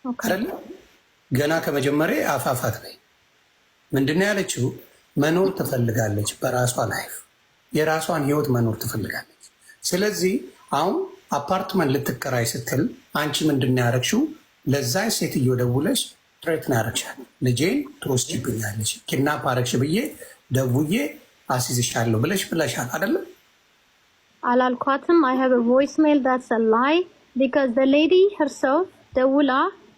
አይደለ? ገና ከመጀመሪያ አፋፋት ላይ ምንድነው ያለችው? መኖር ትፈልጋለች፣ በራሷ life የራሷን ህይወት መኖር ትፈልጋለች። ስለዚህ አሁን አፓርትመንት ልትከራይ ስትል አንቺ ምንድን ነው ያደረግሽው? ለዛ ሴትዮ ደውለሽ threat ነው ያደረግሻት። ልጄን ትወስጂብኛለሽ፣ kidnap አደረግሽ ብዬ ደውዬ አስይዝሻለሁ ብለሽ ብለሻል አይደለም? አላልኳትም። I have a voicemail. That's a lie because the lady herself ደውላ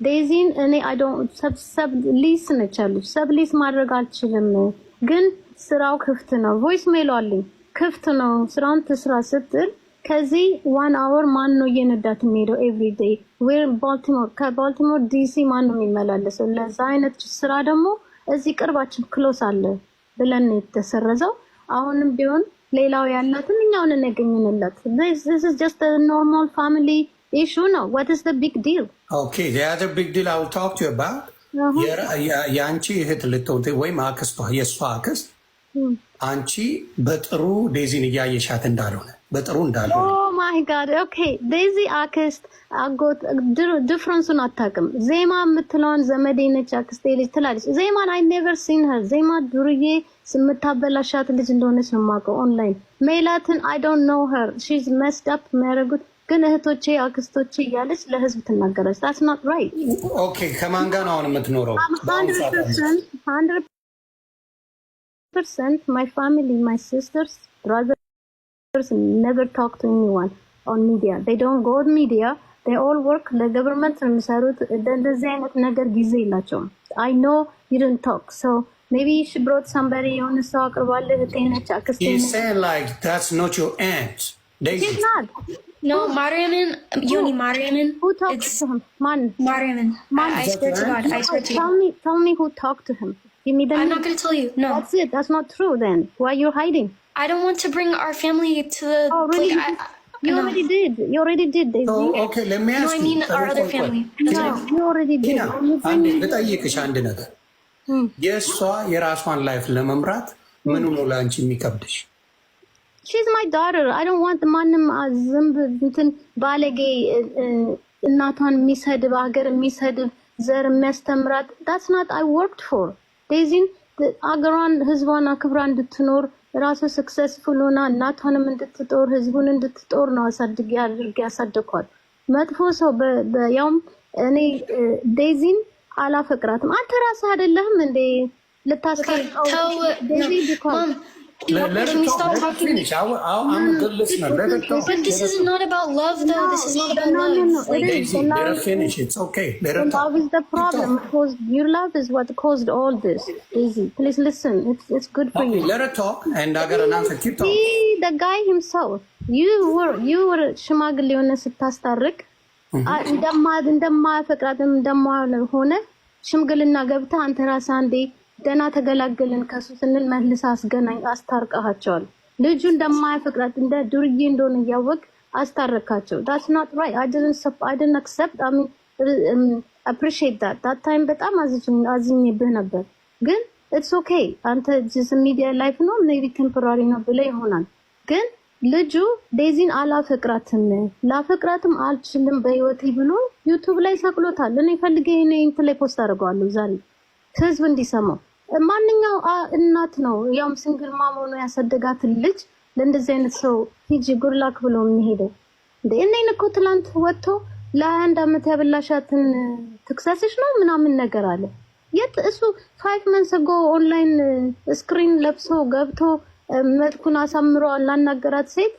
ዴዚን እኔ I don't sub lease ነች ያለች፣ sub lease ማድረግ አልችልም፣ ግን ስራው ክፍት ነው። Voicemail አለኝ፣ ክፍት ነው፣ ስራውን ትስራ ስትል ከዚህ one hour ማን ነው እየነዳት የሚሄደው? Every day where ባልቲሞር፣ ከባልቲሞር ዲሲ ማን ነው የሚመላለሰው? ለዛ አይነት ስራ ደግሞ እዚህ ቅርባችን close አለ ብለን ነው የተሰረዘው። አሁንም ቢሆን ሌላው ያላትን እኛውን እናገኝንለት። This is just a normal family issue ነው። What is the big deal? Okay, the other big deal I will talk to you about፣ የአንቺ እህት ልትሆን ወይም አክስቷ፣ የእሷ አክስት አንቺ በጥሩ ዴዚን እያየሻት እንዳልሆነ፣ በጥሩ እንዳልሆነ። Oh my God, okay። ዴዚ አክስት አጎት difference ኡን አታውቅም። ዜማ የምትለዋን ዘመዴ ነች፣ አክስቴ ልጅ ትላለች። ዜማን I never seen her። ዜማ ዱርዬ የምታበላሻት ልጅ እንደሆነች ነው የማውቀው ኦንላይን። ሜላትን I don't know her. She's messed up። የሚያደርጉት ግን እህቶቼ አክስቶቼ እያለች ለህዝብ ትናገራለች። That's not right. Okay፣ ከማን ጋር ነው አሁን የምትኖረው? 100% my family, my sisters, brothers never talk to anyone on media. They don't go on media. They all work ለ government ነው የሚሰሩት። እንደዚህ አይነት ነገር ጊዜ የላቸውም። I know you didn't talk, so maybe she brought somebody፣ የሆነ ሰው አቅርባለህ፣ እህቴ ነች፣ አክስቴ He's ነች። saying like that's not your aunt. Daisy. She's not. No, ማርያምን, Yoni, ማርያምን. Who talked It's to him? ማን? ማርያምን. I swear to God. I swear to Tell you. me, tell me who talked to him. Give me the I'm name. not gonna tell you. No. That's it. That's not true then. Why you're hiding? I don't want to bring our family to the. Oh, really? Like, You no. already did. You already did, Daisy. So, okay, let me No, ask I you. mean our other family. That's No, what you already did. ቲና፣ You አንዴ bring- ልጠይቅሽ አንድ ነገር። የእሷ የራሷን life ለመምራት ምኑ ነው ለአንቺ የሚከብድሽ? She's my daughter. I don't want ማንም ዝንብ እንትን ባለጌ እናቷን የሚሰድብ፣ ሀገር የሚሰድብ፣ ዘር የሚያስተምራት። That's not I worked for. ዴዚን አገሯን ህዝቧን አክብራ እንድትኖር፣ ራሷ successful ሆና እናቷንም እንድትጦር፣ ህዝቡን እንድትጦር ነው አሳድጌ አድርጌ ያሳደግኳት። መጥፎ ሰው ያውም እኔ ዴዚን አላፈቅራትም። አንተ ራስህ አይደለህም እንዴ ልታስታርቀው? Tell ዴዚ no, because Mom. Let Can her we talk. stop Let her talking? finish. I'm a good listener. Let her talk. But this is not about love, though. This is not about No, love. no. It Like, is. Daisy, The let her love finish. It's okay. Let her The talk. love is the Keep problem. talking. Caused your love is what caused all this. Daisy, please listen. It's good for Okay, you. let her talk, and I got an answer. Keep talking. See the guy himself. You were ሽማግሌ የሆነ ስታስታርቅ እንደማያፈቅራትም እንደማሆነ ሽምግልና ገብተህ አንተ ራስህ አንዴ ደህና ተገላገልን ከሱ ስንል መልሰህ አስገናኝ አስታርቀሃቸዋል። ልጁ እንደማያፈቅራት፣ እንደ ዱርዬ እንደሆነ እያወቅ አስታረካቸው። That's not right. I didn't accept, I mean, appreciate that. That time በጣም አዝኜብህ ነበር፣ ግን it's okay። አንተ just media life ነው፣ maybe temporary ነው ብለህ ይሆናል። ግን ልጁ ዴዚን አላፈቅራትም፣ ላፈቅራትም አልችልም በህይወቴ ብሎ YouTube ላይ ሰቅሎታል። እኔ ፈልጌ እኔ እንትን ላይ post አድርገዋለሁ ዛሬ ህዝብ እንዲሰማው። ማንኛው እናት ነው ያውም single mom ሆኖ ያሳደጋትን ልጅ ለእንደዚህ አይነት ሰው ሂጂ good luck ብሎ የሚሄደው እንደ? እኔን እኮ ትላንት ወጥቶ ለ21 ዓመት ያበላሻትን ትክሰስሽ ነው ምናምን ነገር አለ። የት እሱ 5 months ago online screen ለብሶ ገብቶ መልኩን አሳምሮ ላናገራት ሴት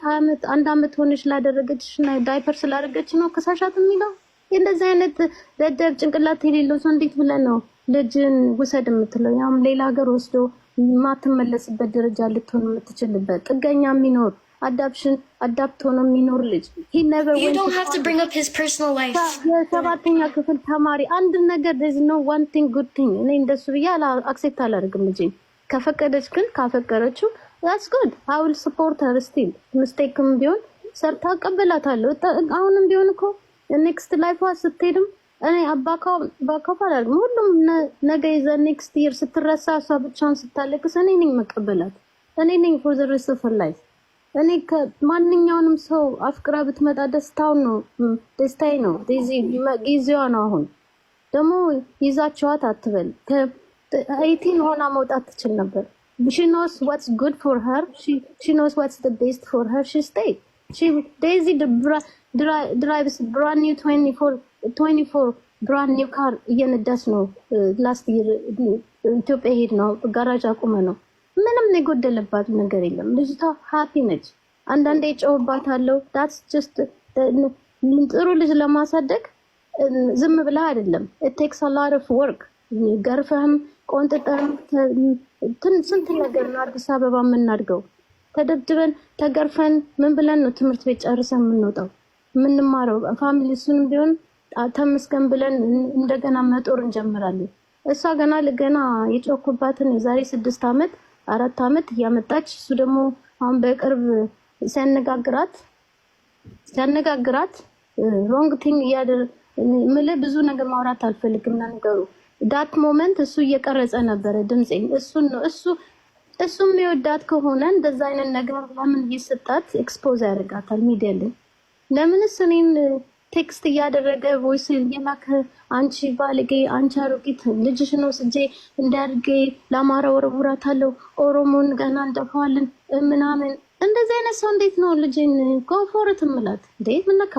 አንድ አመት ሆነሽ ላደረገችሽ እና ዳይፐር ስላደረገች ነው ከሳሻት የሚለው። እንደዚህ አይነት ደደብ ጭንቅላት የሌለው ሰው እንዴት ብለህ ነው ልጅን ውሰድ የምትለው? ያውም ሌላ ሀገር ወስዶ የማትመለስበት ደረጃ ልትሆን የምትችልበት፣ ጥገኛ የሚኖር፣ adoption adopt ሆኖ የሚኖር ልጅ። You don't have to bring up his personal life. የሰባተኛ ክፍል ተማሪ። አንድ ነገር፣ there's no one thing good thing። እኔ እንደሱ ብዬ accept አላደርግም። ልጅ ከፈቀደች ግን፣ ካፈቀረችው that's good. I will support her still. Mistake ም ቢሆን ሰርታ እቀበላታለሁ። አሁንም ቢሆን እኮ next life ዋ ስትሄድም እኔ back off አላደርግም። ሁሉም ነገ የዘ next year ስትረሳ፣ እሷ ብቻዋን ስታለቅስ እኔ ነኝ መቀበላት። እኔ ነኝ for the rest of her life። እኔ ከማንኛውንም ሰው አፍቅራ ብትመጣ ደስታው ነው፣ ደስታዬ ነው። ጊዜዋ ነው አሁን። ደግሞ ይዛችኋት አትበል። 18 ሆና መውጣት ትችል ነበር። She knows what's good for her. She knows what's the best for her. She stay. She Daisy drives brand new 24 brand new car እየነዳች ነው። Last year ኢትዮጵያ ሄድ ነው ጋራጅ አቁመ ነው። ምንም የጎደለባት ነገር የለም። ልጅቷ happy ነች። አንዳንዴ ጨውባታለሁ። That's just ጥሩ ልጅ ለማሳደግ ዝም ብለህ አይደለም። Takes a lot of work። ገርፈህም ቆንጥጠህም ስንት ነገር ነው አዲስ አበባ የምናድገው። ተደብድበን ተገርፈን ምን ብለን ነው ትምህርት ቤት ጨርሰን የምንወጣው የምንማረው? Family እሱንም ቢሆን ተመስገን ብለን እንደገና መጦር እንጀምራለን። እሷ ገና ለገና የጮኩባትን የዛሬ 6 ዓመት 4 ዓመት እያመጣች፣ እሱ ደግሞ አሁን በቅርብ ሲያነጋግራት wrong thing እያደረ ምልህ ብዙ ነገር ማውራት አልፈልግም። ነገሩ that moment እሱ እየቀረጸ ነበረ ድምፄን። እሱን ነው እሱ የሚወዳት ከሆነ እንደዛ አይነት ነገር ለምን እየሰጣት expose ያደርጋታል ሚዲያ ላይ? ለምንስ እኔን text እያደረገ voice እየላከ አንቺ ባለጌ፣ አንቺ አሮጊት፣ ልጅሽን ወስጄ እንዳድርጌ ለአማራ ወረውራታለሁ፣ ኦሮሞን ገና እንደፋዋለን ምናምን። እንደዚህ አይነት ሰው እንዴት ነው ልጅን go for it እምላት እንዴ? ምነካ?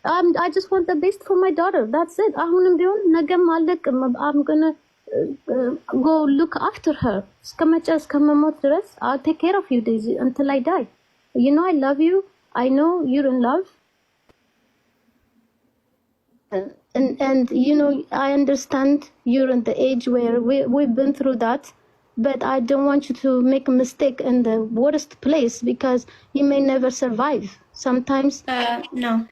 I just want the best for my daughter. That's it. አሁንም ቢሆን ነገም አለቅም። I'm gonna go look after her እስከመጨ እስከመሞት ድረስ። I'll take care of you, Daisy, until I die. You know I love you. I know you're in love. And you know I understand you're in the age where we've been through that, but I don't want you to make a mistake in the worst place because you may never survive. Sometimes No.